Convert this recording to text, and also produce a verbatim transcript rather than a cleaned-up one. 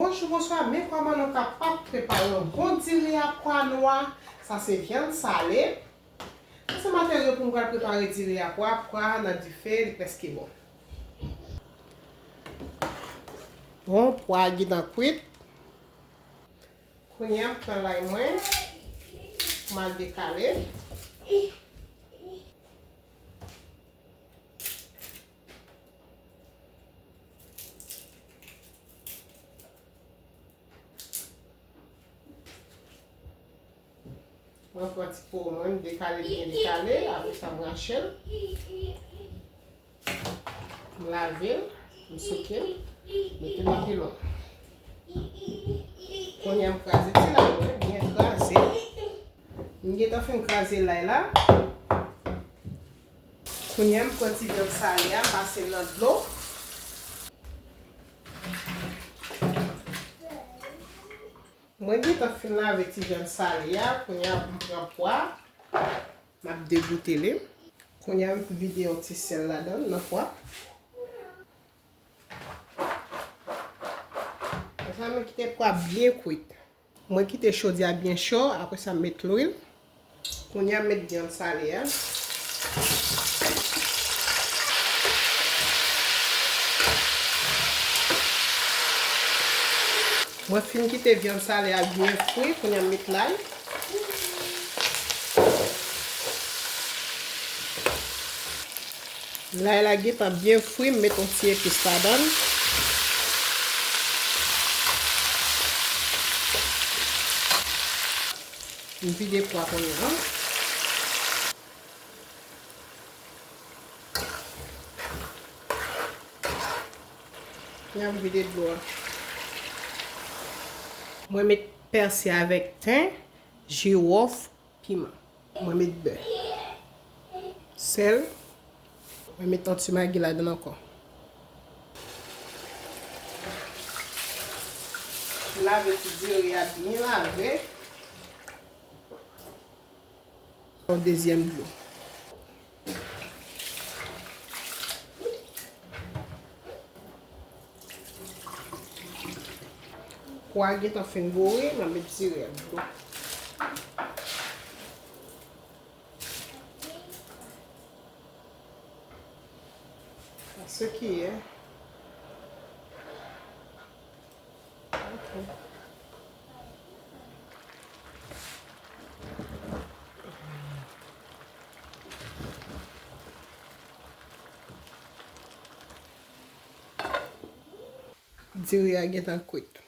Bonjou, bonswa, men kòman nou kapab prepare yon bon diri a pwa nwa. Sa se vyann sale. Sa se materyo pou m pral prepare diri a pwa, pwa nan dife, li prèske bon. Bon, pwa a gentan kwit. Kounye a m pran lay mwen, m al dekale. Mwen pran ti po mwen, m dekale l byen dekale, apre sa m rache l. M lave l, m souke l, mete nan pilon. Kounye a m kraze ti lay mwen, byen kraze. M gentan fin kraze lay la. Kounye a m pran ti vyann sale a, m pase l nan dlo. Mwen gentan fin lave ti vyann sale a, kounye a m pran pwa, m ap degoute li. Kounye a m vide yon ti sèl ladan l nan pwa. Apre sa, mwen kite pwa byen kwit. Mwen kite chodi a byen cho, apre sa m met lwil. Kounye a m met vyann sale a. Mwen fin kite vyann sale a byen fri, kounye a m met lay. Lay la gentan byen fri, m met yon ti epis ladan l. M vide pwa kounye a. Kounye a m vide dlo a. Mwen met pèsi avèk ten, jiwòf, piman. Mwen met bè. Sèl. Mwen met yon ti magi ladan l ankò. Lave ti diri a byen lave. Yon dezyèm dlo. Pwa a gentan fin bore, m ap met diri a dlo. Sa se kiyè. Ok. Diri a gentan kwit.